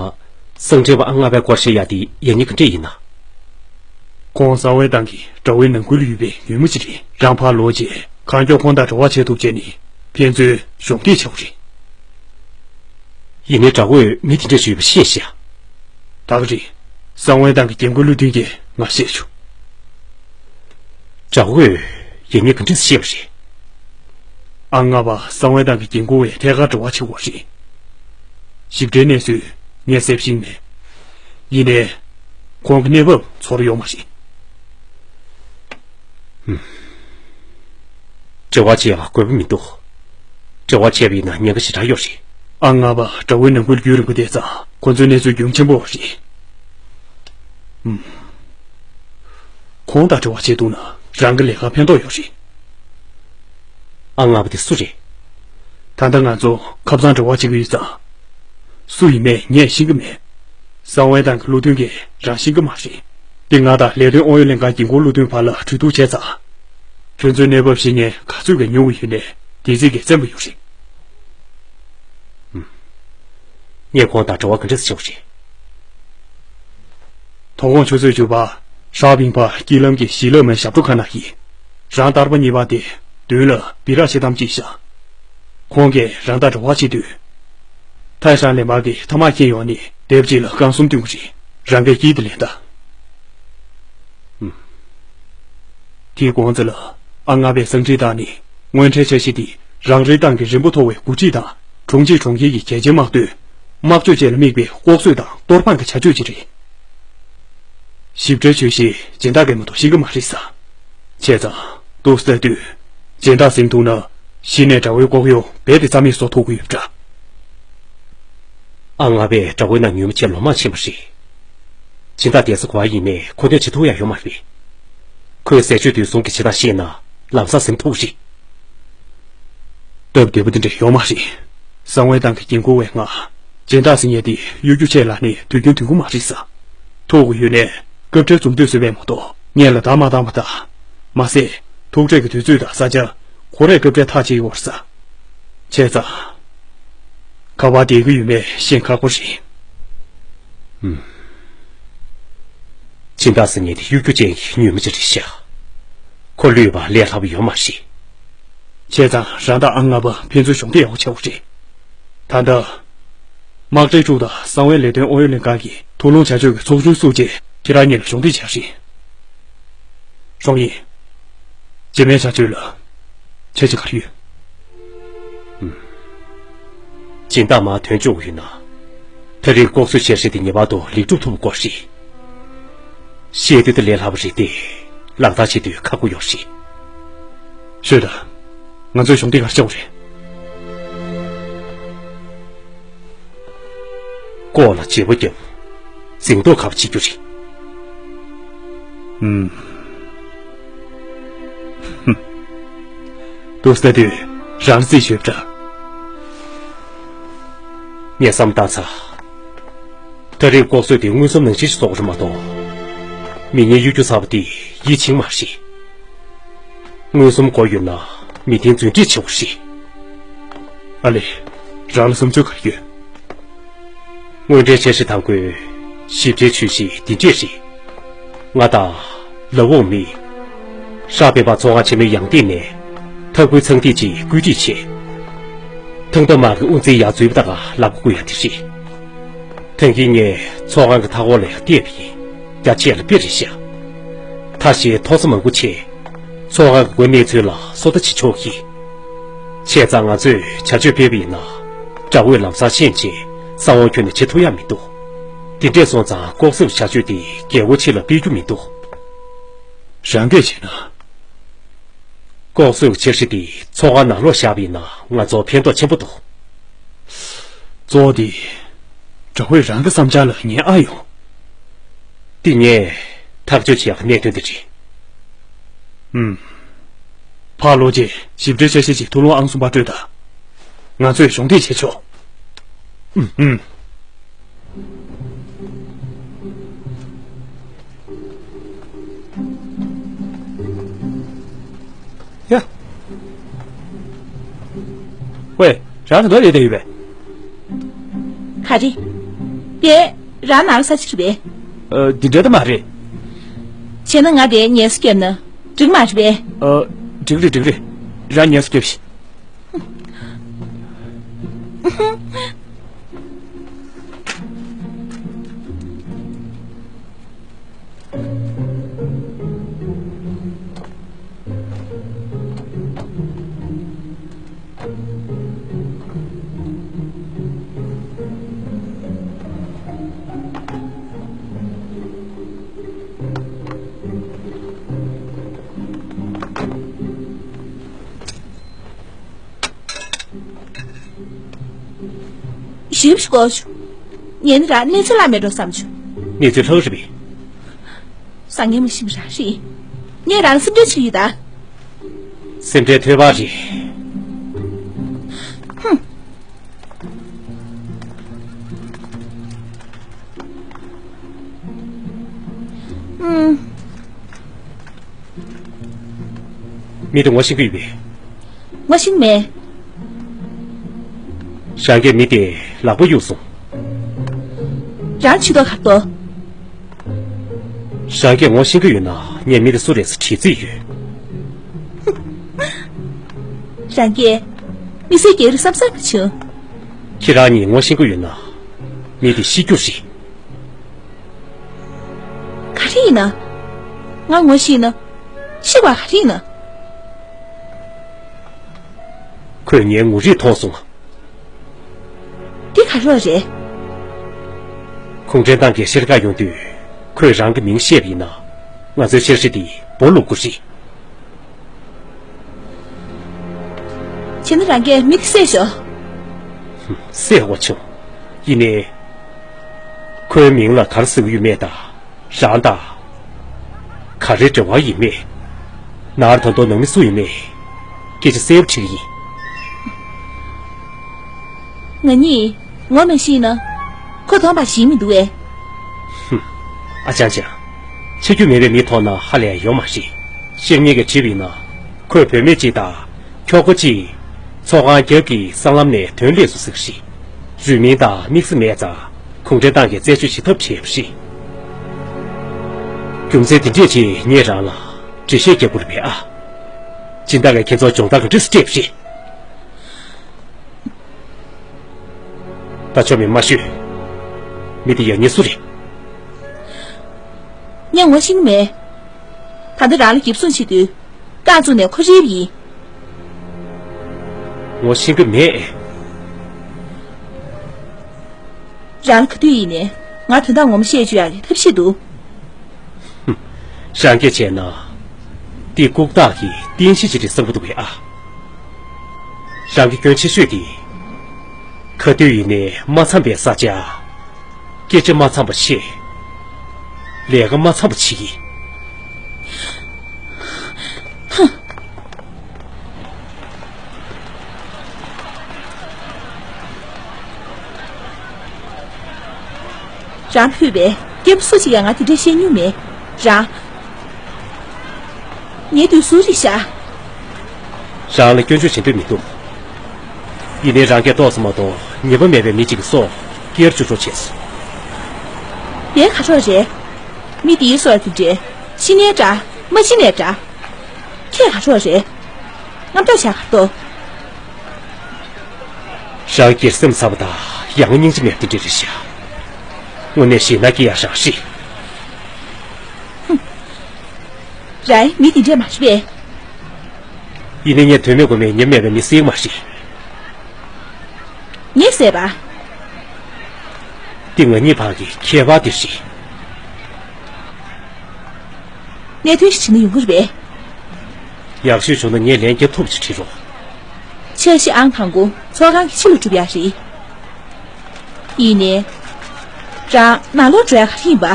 གསང་འཕྲིན་པ་ཨང་ལྔ་པའི་སྐོར་བཤད་ཡ་དེ་ཡིན་ཉེས་ག་འདྲས་ཡིན་ན། ཁོང་གསང་བའི་ཏང་གི་དགྲ་བོའི་ནང་ཁུལ་ཡོད་པའི་ཉུལ་མ་ཅིག་རེད། རང་ཕར་ལོག་རྗེས་གང་མགྱོགས་ཁོང་དང་འབྲེལ་བ་བྱེད་ཐུབ་བྱས་ནས་ཕན་ཚུན་གཞོགས་འདེགས་བྱ་དགོས་རེད། ཡིན་ནའི་དགྲ་བོས་མི་དེ་འདྲས་ཞུས་པ་ཤེས་ཤག་ད་ག་རེད། གསང་བའི་ཏང་གི་འགན་འཁུར་བློ་མཐུན་གྱིས་ང་བཤད་བྱུང་། དགྲ་བོས་ཡིན་ཉེས་ག་འདྲས་བཤད་པ་རེད། ཨང་ལྔ་པ་གསང་བའི་ཏང་གི་འགན་འཁུར་བས་ཐད་ཀར་འབྲེལ་བ་བྱེད་དགོས་རེད། ཞིབ་ཕྲའི་གནས་ཚུལ་ངས་གསལ་པོ་ཤེས་མེད། ཡིན་ནའི། ཁོང་གི་གནས་བབ་ཚོར་ཡོད་མ་རེད། ཧུམ། འབྲེལ་བ་བྱེད་ཡག་དགོས་པ་མི་འདུག་འབྲེལ་བ་བྱས་པ་ཡིན་ན་ཉེན་ཁ་ཞེ་དྲག་ཡོད་རེད། ཨང་ལྔ་པ་དགྲ་བོའི་ནང་ཁུལ་རྒྱུན་རིང་པོ་བསྡད་ཙང་ཁོ་ཚོའི་གནས་ཚུལ་རྒྱུན་ཆེན་པོ་རེད། ཧུམ། ཁོང་དང་འབྲེལ་བ་བྱེད་ཐུབ་ན་རང་གི་ལས་ཀར་ཕན་ཐོགས་ཡོད་རེད། ཨང་ལྔ་པ་དེ་སུ་རེད། ད་ལྟ་ང་ཚོ་ཁ་སང་འབྲེལ་བ་བྱེད་ཀྱི་ཡོད་ཙང་། སུ་ཡིན་མིན་ངས་ཤེས་ཀྱི་མེད། གསང་བའི་ཏང་གི་བློ་མཐུན་གྱིས་རང་ཤེས་ཀྱི་མ་རེད། འདི་ང་དང་ལས་དོན་ཨང་ཡོད་ལྷན་ཁང་འགན་འཁུར་བློ་མཐུན་བར་ལ་གྲོས་བསྡུར་བྱས་ཙང་། ཁྱོད་ཚོའི་གནས་བབ་ཤེས་མཁན་ག་ཚོད་ཀྱིས་ཉོ་གི་ཡོད་ནའི་དེ་ཚོས་ཀྱིས་བཙན་པོ་ཡོད་རེད། ངས་ཁོང་དང་འབྲེལ་བ་ག་འདྲས་བྱེད་དགོས་རེད། དོ་དགོང་ཆུ་ཚོད་བཅུ་པ། ཧྲ་པིང་པ་དཀྱིལ་ལམ་གྱི་ཞི་ལ་མའི་ཞབས་བྲོ་ཁང་ནང་ཡིན། རང་བསྟར་པ་གཉིས་པ་དེ་མདུན་ལ་སྦི་རག་ཕྱེ་ཐམ་ཅིག་བཞག་ཁོང་གིས་རང་དང་འབྲེལ་བ་བྱེད་དུས། ཐའི་ཧྲན་ལེ་མ་གི་ཐ་མག་འཁྱེར་ཡོང་ནས་དེབ་ཅིག་ལ་རྐང་གསུམ་བསྟུན་གྱི་རེད། རང་གིས་དཀྱིལ་དེ་ལེན་དང་། ཨུམ། དེའི་གོང་ཚད་ལ་ཨ་ང་པས་གསང་འཕྲིན་བཏང་ནས་དངོས་འབྲེལ་འཆར་གཞི་དེ་རང་རེའི་ཏང་གི་རིམ་པ་མཐོ་བའི་འགོ་ཁྲིད་དང་གྲོང་ཁྱེར་གྲོང་ཁྱེར་གྱི་གལ་ཆེའི་དམག་དོན། དམག་སྤྱོད་བཅས་ལ་དམིགས་པའི་ལྐོག་གསོད་དང་གཏོར་ཕམ་གྱི་བྱ་སྤྱོད་ཅིག་རེད། ཞིབ་ཕྲའི་ཆོས་གཞི་སྦྱིན་བདག་གིས་མ་གཏོགས་ཤེས་ཀྱི་མ་རེད་ས། བྱས་ཙང་འདུག་ཟེར་དུས་སྦྱིན་བདག་ཟིན་ཐུབ་ན་གཞི་ནས་དགྲ་བོའི་ལྐོག་གཡོ་རྦད་དེ་རྩ་མེད་བཟོ་ཐུབ་ཀྱི་ཡོད་པ་འདྲ། ཨ་ང་པས་དགྲ་བོའི་ནང་ཉུལ་མ་བྱས་ལོ་མང་ཕྱིན་པ་རེད། སྦྱིན་བདག་བསྡད་ས་ག་པར་ཡིན་མིན་མཁོ་འདོན་བྱེད་ཐུབ་ཡ་ཡོད་མ་རེད། ཁོས་ཟས་སྤྱོད་དུས་གསུམ་གྱི་བྱེད་སྟངས་ཤེས་ན་ལམ་སང་ཟིན་ཐུབ་རེད། སྟབས་བདེ་པོ་དེ་འདྲ་ཡོད་མ་རེད། གསང་བའི་ཏང་གི་འགན་འཁུར་བས་ང་། སྦྱིན་བདག་ཟིན་ཡས་དེ་གཡོ་སྒྱུ་ཆེ་ལ་ནི་དུས་རྒྱུན་དུས་འཁོར་མ་རེད་ས། ཐུག་གི་ཡོད་ནས་སྐབས་འཕྲལ་འཛུམ་མདངས་བཟོས་པས་མ་གཏོགས་སྔོན་ལ་བདག་མ་བཏང་བ་དང་། མ་ཟད་ཐུག་འཕྲད་ཀྱི་དུས་ཚོད་དང་ས་ཆ་ཁོ་རས་སྐབས་འཕྲལ་ཐག་བཅད་ཡོད་རེད་ས། བྱས་ཙང་། ག་པར་བསྡད་ཀྱི་ཡོད་མེད་ཤེས་ཁག་པོ་རེད། ཨུམ། སྦྱིན་བདག་ཟེར་མཁན་དེ་གཡོ་སྒྱུ་ཅན་གྱི་ཉུལ་མ་ཅིག་རེད་ཤག་ཁོ་བསླུས་པ་ལས་སླ་པོ་ཡོད་མ་རེད། བྱས་ཙང་རང་དང་ཨ་ང་པ་ཕན་ཚུན་གཞོགས་འདེགས་ཡག་པོ་བྱེད་དགོས་རེད། ད་ལྟ། དམག་གྲལ་དྲུག་དང་གསང་བའི་ལས་དོན་ཨང་ཡོད་ལྷན་ཁང་གིས་ཐུགས་སློང་བྱ་སྤྱོད་ཀྱི་ཚོགས་ཆུང་བཙུགས་རྗེས་ཁྱེད་རང་གཉིས་ལ་གཞོགས་འདེགས་བྱ་རེད། རོང་ཡིན། རྗེས་མའི་བྱ་སྤྱོད་ལ་ཁྱེད་ཀྱི་ག་རེ་ཡོད། ཨུམ། སྦྱིན་བདག་མར་ཐོན་བཅུག་ཡོད་ན། ད་རེས་ལྐོག་གསོད་བྱས་རེད་དེ་ངེས་པར་དུ་ལེགས་གྲུབ་ཐོབ་དགོས་རེད། བཤད་དུས་དེ་ལས་སླ་པོ་རེད་དེ། ལག་བསྟར་བྱེད་དུས་ཁག་པོ་ཡོད་རེད། ཤོད་དང་། ང་ཚོའི་གཞུང་འབྲེལ་ག་རེ་བྱེད་དགོས་རེད། ལྐོག་ལ་བརྗེ་པོ་བརྒྱབ། འཛིང་དོགས་ཁ་བ་བྱེད་རྒྱུ་རེད། ཨུམ། འདུག་ཟེར་དུས་རང་རྩིས་ཡོད་འདྲ། ངས་བསམ་བཏང་ཚར། ད་རེས་ལྐོག་གསོད་དེ་མངོན་སུམ་ནང་བཞིན་ཞིག་བཟོ་དགོས་རེད་མ་གཏོགས། མི་ངན་གཡོ་སྒྱུ་ཚ་པོ་དེ་ཡིད་ཆེས་མ་རེད། མངོན་སུམ་མགོ་གཡོགས་ན་མི་དེ་རྫུན་སྒྲིག་ཆེ་བོ་རེད། ཨ་ལེ། རང་ལ་བསམ་ཚུལ་ག་རེ་ཡོད། དངོས་འབྲེལ་འཆར་གཞི་དང་པོའི་ཞིབ་ཕྲའི་ཇུས་གཞི་འདི་འདྲས་རེད། ང་དང་ལ་འོག་མི་ཧྲ་པེ་པ་ཚོང་ཁང་ཆེན་མོའི་ཡང་སྟེང་ནས་ཐབ་ཁུལ་ཚངས་ཐིག་ཅིག་བཀོད་སྒྲིག་བྱས། ཐང་ཐང་དམག་གི་དབུ་འཛིན་ཡར་འཛུལ་བ་དང་ལབ་དགོས་ཡ་དེ་རེད། ཐང་གིན་ངས་ཚོང་ཁང་གི་མཐའ་འཁོར་ལ་ཡང་བལྟས་པ་ཡིན། རྒྱ་ཆེ་ལ་དཔེ་རེད་ཤག་ཐ་ཤལ་མཐོ་ས་མང་པོ་ཆེ། ཚོང་ཁང་གི་སྒོ་གནས་ཚུལ་ལ་སོ་ལྟ་བྱེད་ཆོག་གི། བྱས་ཙང་ང་ཚོས་བྱ་སྤྱོད་སྤེལ་བ་ཡིན་ན། དགྲ་བོས་ལམ་སང་ཤེས་བྱས་ས་འོག་ཁྱོན་ནས་བྱེད་ཐུབ་ཡ་མི་འདུག་དེ་འདྲས་སོང་ཙང་ལྐོག་གསོད་བྱ་སྤྱོད་དེ་རྒྱལ་སྒོ་ཕྱི་ལ་སྤེལ་རྒྱུ་མི་འདུག་རང་གིས་བྱས་ན། ལྐོག་གསོད་ཀྱི་འཆར་གཞི་དེ་ཚོང་ཁང་ནང་ལོགས་བཞག་པ་ཡིན་ན་ང་ཚོར་ཕན་ཐོགས་ཆེན་པོ་འདུག་གཙོ་བོ་དེ། དགྲ་བོས་རང་གི་བསམ་འཆར་ལ་ཉན་ཨ་ཡོང་། འདི་ངས་ཐག་གཅོད་བྱེད་ཡག་གི་གནད་དོན་དེ་རེད། ཨུམ། ཕར་ལོག་རྗེས་ཞིབ་ཕྲའི་འཆར་གཞི་ཅིག་ཐུགས་སློང་ཨང་གསུམ་པ་སྤྲོད་དང་། ང་ཚོས་གཞོགས་འདེགས་བྱེད་ཆོག་ཨུམ་ཨུམ། ཡ། ཝེ། རང་ད་དུང་ལས་བསྡད་ཡོད་པས། ག་རེ། དེ། རང་ནང་ས་ཆ་རེད་པས། ཨ། འདི་འདྲ་ད་མ་རེད། བྱས་ན་ང་དེ་ངལ་གསོ་བརྒྱབ་ན་འགྲིག་མ་རེད་པས། ཨ། འགྲིག་རེད་འགྲིག་རེད། རང་ངལ་གསོ་བརྒྱབ་ཤིག་ཞིབ་ཞིག་གོ་ཆུ། ངས་ནི་རང་གནས་ཚུལ་ལ་མེད་འགྲོ་བསམ་བྱུང་། གནས་ཚུལ་ལྷག་རེད་པས། སང་ཉིན་མ་ཤི་མི་རང་རེད། ངས་རང་སེམས་ཁྲལ་བྱེད་ཀྱི་ཡོད་ད། སེམས་ཁྲལ་ཐོས་པ་རེད། ཧུམ། ཨུམ། མི་དེ་ངོ་ཤེས་ཀྱི་ཡོད་པས། ངོ་ཤེས་མེད། རང་གིས་མི་དེ་ལག་པ་གཡུགས་སོང་། རང་ཆུ་ཏོག་གར་ཏོ། རང་གིས་ངོ་ཤེས་ཀྱི་ཡོད་ན་ངས་མི་དེ་སུ་རེད་ཟེར་དྲི་རྩིས་ཡོད། རང་གིས་མི་སེར་རྒྱལ་རིགས་བསམ་སར་མ་བྱུང་། ཁྱེད་རང་གཉིས་ངོ་ཤེས་ཀྱི་ཡོད་ན་མི་དེ་ཤི་རྒྱུ་རེད། ག་རེ་ཡིན་ན། ང་ངོ་ཤེས་ན། ཤི་བ་ག་རེ་ཡིན་ན། ཁོས་ངའི་ངོ་རིས་མཐོང་སོང་། འདི་ག་རེ་རེད། གུང་ཁྲན་ཏང་གིས་ཤར་ཁག་ཡོང་དུས་ཁོས་རང་གི་མིང་བཤད་པ་ཡིན་ན་ང་ཚོའི་འཆར་གཞི་འདི་སྦོ་ལུག་གུ་རེད། བྱས་ན་རང་གིས་མི་དེ་བསད་ཤོག་བསད་དགོས་བྱུང་། ཡིན་ནའི། ཁོའི་མིང་ལ་ག་རེ་ཟེར་གྱི་ཡོད་མེད་དང་། རང་དང་། ག་རེ་འབྲེལ་བ་ཡིན་མེད། ནར་ད་དུང་ནང་མི་སུ་ཡིན་མེད། སྐད་ཆ་གསལ་པོ་དྲིས་ཀྱི་ཡིན། ང་གཉིས་ངོ་མ་ཤེས་ན། ཁོ་གདོང་པ་ཤེས་མི་འདུག་གས། ཧུམ། ཨ་ཅང་ཅང་། ཆ་རྒྱུས་མེད་པའི་མི་མཐོང་ན་ཧ་ལས་ཡོད་མ་རེད། ཤེར་ཉེ་གིས་དྲིས་པ་ཡིན་ན། ཁོས་བུད་མེད་ཅིག་དང་། ཁྱོ་ག་ཅིག་ཚོགས་ཁང་རྒྱབ་ཀྱི་སྲང་ལམ་ནས་དོན་སླེབས་སོང་ཟེར་གྱི་རེད། རུས་མིང་དང་དམིགས་བསལ་མེད་ཙང་གུང་ཁྲན་ཏང་གིས་རྩད་གཅོད་བྱེད་ཐབས་བྱས་པ་རེད། རྒྱུ་མཚན་དེ་འདྲས་ཀྱིས་ངས་རང་ལ་འགྲེལ་བཤད་རྒྱག་དགོས་རེད་པས་ཨ། སྦྱིན་བདག་གིས་ཁྱེད་ཚོར་སྦྱོང་བརྡར་ག་འདྲས་སྤྲད་པ་རེད། ད་ཆོ་མེད་མ་ཤོད། མི་དེ་ཡང་ཉེ་སུ་རེད། ངས་ངོ་ཤེས་ཀྱི་མེད། ད་ལྟ་རང་ལ་འགེབས་སྲུང་བྱེད་དུས། རྐང་བཙུགས་ནས་ཁོ་རིལ་བ་ཡིན། ངོ་ཤེས་ཀྱི་མེད། རང་ལ་ག་དུས་ཡིན་ནའི་ང་དོན་དག་ངོ་མ་བཤད་བཅུག་ཡག་གི་ཐབས་ཤེས་འདུག་རང་སྐད་བྱས་ན། འདི་ལྐུགས་རྟགས་ཀྱི་རྟེན་གཞི་ཅིག་རེད་བསམ་གྱི་འདུག་གས་ཨ། རང་གི་སྐྱོན་ཆེ་ཤོས་དེ། ག་དུས་ཡིན་ནའི་མ་འཚམས་པའི་ས་ཆ། སྐད་ཆ་མ་འཚམས་པ་བཤད། ལས་ཀ་མ་འཚམས་པ་བྱེད་ཀྱི། རང་ཕུད་པས་སྐྱེས་བུ་སུ་ཞིག་ཡང་ང་དེ་འདྲས་བཤད་མྱོང་མེད། རང་། ངའི་དུས་སུ་རེད་ཤག་རང་ལ་སྐྱོན་བརྗོད་བྱེད་འདོད་མི་འདུག་ཡིན་ནའི་རང་སྐད་ཏོག་ཙམ་མ་གཏོགས་ཉེས་པ་མེད་པའི་མི་གཅིག་གི་སྲོག་སྐྱེལ་བཅུག་རོགས་བྱས་སོང་། དེ་ག་རོགས་རེད། མི་དེའི་སྲོག་དེ་འདྲས་ཤི་ནའི་འདྲ་མ་ཤི་ནའི་འདྲ། ཁྱེད་ག་རོགས་རེད། རྔམ་སྐྲག་བྱ་ག་ཏོ། རང་སྒེར་སེམས་ཚ་བ་དང་ཡང་སྙིང་རྗེ་མེད་པ་དེ་འདྲ་རེད་ཤག་དངོས་གནས་ཞེད་སྣང་སྐྱེ་ཡག་ཤག་ཤི། ཧུམ། རའི་མི་དེ་འདྲས་མ་རེད་པས། ཡིན་ནའི་ངས་དོན་མེད་དགོས་མེད་ཉེས་མེད་པའི་མི་བསད་མ་རེད། ངས་བསད་པ། འདི་ང་གཉིས་བར་གྱི་ཁྱད་པར་དེ་རེད། གནད་དོན་ཞིག་དྲིས་ན་ཡོང་གི་རེད་པས། ཡག་ཤོས་བྱུང་ན་ངས་ལན་རྒྱབ་ཐུབ་པ་ཅིག་དྲིས་རོགས། འཆར་གཞི་ཨང་དང་པོ་ཚོགས་ཁང་གི་ཕྱི་ལ་སྒྲུབ་ཡག་རེད། ཡིན་ནའི། རང་ནང་ལོགས་འགྲོ་ཡག་ག་རེ་ཡིན་པ།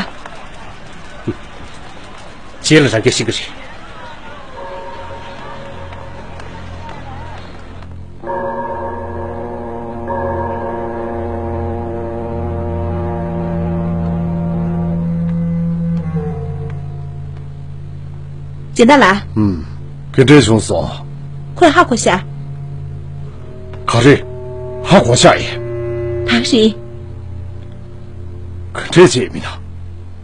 རྗེས་ལ་རང་སྐད་ཤེས་ཀྱི་རེད། སྦྱིན་བདག་ལགས། ཨུམ། ག་འདྲས་བྱུང་སོང་། ཁོས་ཧ་གོ་ཤག་ག་རེ། ཧ་གོ་ཤག་ཡིན། ད་ག་རེད། ག་འདྲས་བྱས་མིན་ན།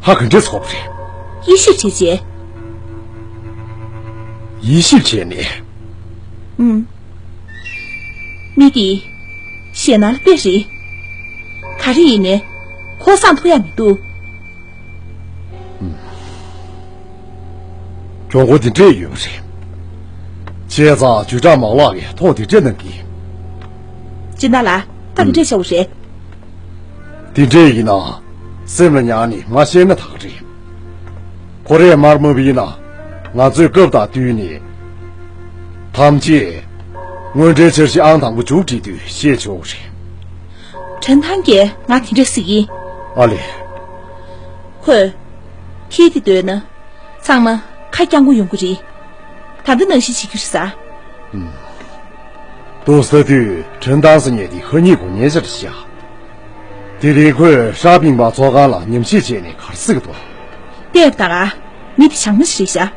ཧ་ག་འདྲས་ཚོགས་པ་རེད། དབྱེ་ཞིབ་བྱས་རྗེས། དབྱེ་ཞིབ་བྱས་ནས། ཨུམ། མི་དེ། ཞེད་སྣང་ལ་དཔེ་རེད། ག་རེ་ཡིན་ནའི། ཁོ་སངས་ཐུབ་ཡག་མི་འདུག་གྱོང་གུན་དེ་འདྲས་ཡོད་པ་རེད། བྱས་ཙང་བཅུ་ཕྲག་མ་ལག་གིས་ཐོག་དེ་འདྲས་གནང་གི། སྦྱིན་བདག་ལགས། ད་དེ་འདྲས་བྱ་བ་རེད། དེ་འདྲས་ཡིན་ན། སེམས་ལ་ཉར་ནས་མ་བཤད་ན་ད་ག་རེད། ཁོ་རས་མར་མ་བུ་ཡིན་ན། ང་ཚོས་སྐབས་དང་བསྟུན་ནས། ཐམས་ཅད། དངོས་འབྲེལ་འཆར་གཞི་ཨང་དང་པོ་མཇུག་སྒྲིལ་དུས་བཤད་ཆོག་རེད། ཁྲིན་ཐང་གིས་ང་དེ་འདྲ་ཟེར་གི། ཨ་ལེ། ཁོས། ཁྱེད་དེ་འདོད་ན། ཚང་མ་ཁ་རྐྱང་པོ་ཡོང་གི་རེད། ད་ལྟ་ནང་བཞིན་བྱེད་རྒྱུ་རེད་ས། ཨུམ། ཏོག་ཙམ་དུས་ཁྲིན་ཐང་ཟེར་མཁན་དེ་ཁ་ཉེས་གོ་ཉེས་ཤར་བཞག་དེ་རིང་ཁོས་ཧྲ་པིང་པ་ཚོགས་ཁང་ལ་ཉམས་ཞིབ་བྱས་ནས་ག་རེ་ཟེར་གི་འདུག་བལྟས་པ་ད་ག་མི་དེ་བྱང་མ་ཞིག་རེད་ཤག་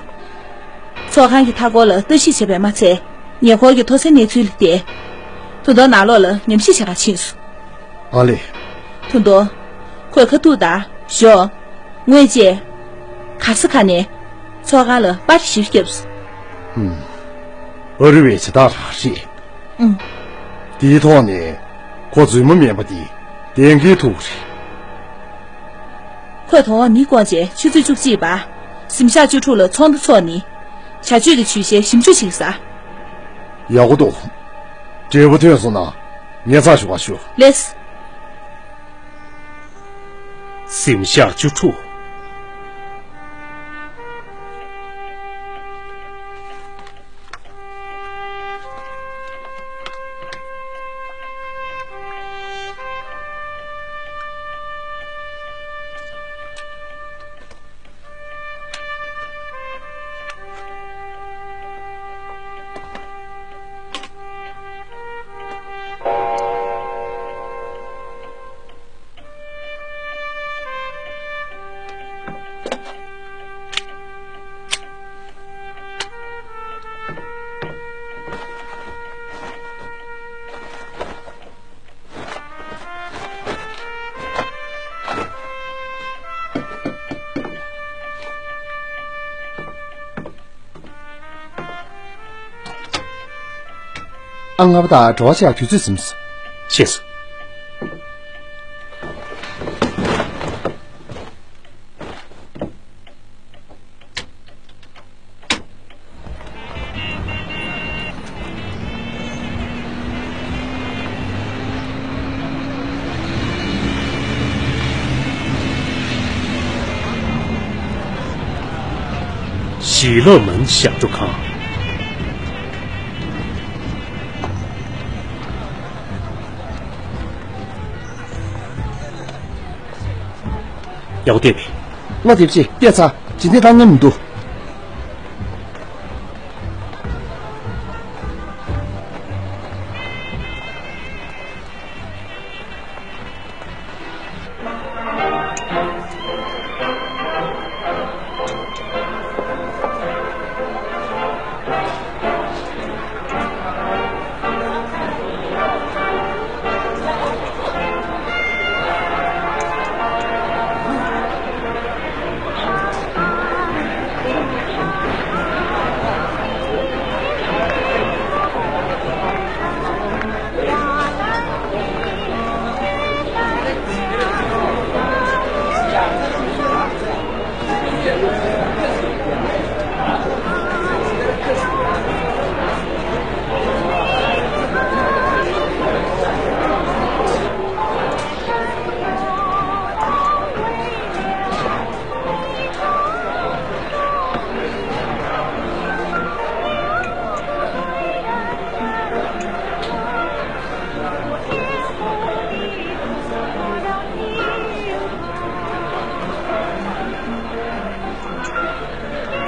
ཚོགས་ཁང་གི་མཐའ་འཁོར་ལ་ལྟ་ཞིབ་བྱས་པས་མ་ཚད། ཉེ་འཁོར་གྱི་མཐོ་སའི་གནས་ཚུལ་ལ་བལྟས། ད་དུང་ནང་ལོགས་ལ་ཉམས་ཞིབ་བྱེད་གར་ཕྱིན་སོང་། ཨ་ལེ། ད་དུང་། ཁོས་ཁ་ཐུག་དང་ཞོག་དངོས་རྗེས། ག་ས་ག་ནས། ཚོགས་ཁང་ལ་པར་ཞིབ་བརྒྱབ་སོང་། ཨུམ། ཨ་རི་བའི་བྱེད་སྟངས་རང་རེད། ཨུམ། དེའི་ཐོག་ནས། ཁོ་རྫུན་མ་མིན་པ་དེ། གཏན་འཁེལ་ཐུབ་རེད། ཁོས་དོ་དགོང་མི་བསྐོངས་རྗེས་ཆུ་ཚོད་བཅུ་གཅིག་པ། གཟིམ་ཤག་བཅུ་དྲུག་ལ་ཚོགས་འདུ་འཚོགས་ནི། བྱ་སྤྱོད་ཀྱི་ཇུས་གཞིར་ཞིབ་འཇུག་བྱེད་ཀྱི་ས། ཡག་པོ་འདུག་འབྲས་བུ་ཐོན་སོང་ན། ངས་ཚགས་ཞུ་བ་ཞུ། ལེགས། གཟིམ་ཤག་བཅུ་དྲུག་ཨ། ང་པ་དང་བྲོ་བ་ཆགས་དུས་ཚོད་ཟིན་སོང་། ཤེས་སོང་། ཞི་ལོ་མན་ཞབས་བྲོ་ཁང་། ཡག་པོ་བལྟས་པས། བློ་དེབ་ཅིག་བལྟས་ཚར། ཇི་འདྲའི་ལྟ་ཉན་མི་འདུག་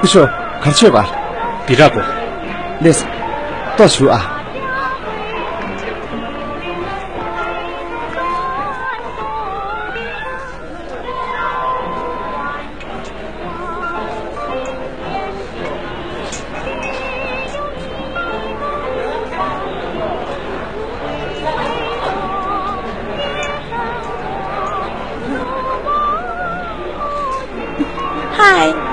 སྐུ་ཞབས། ག་རེ་བྱས་པ། བི་ར་གོ། ལེས། ཏོག་ཞུ་ཨ། Hi.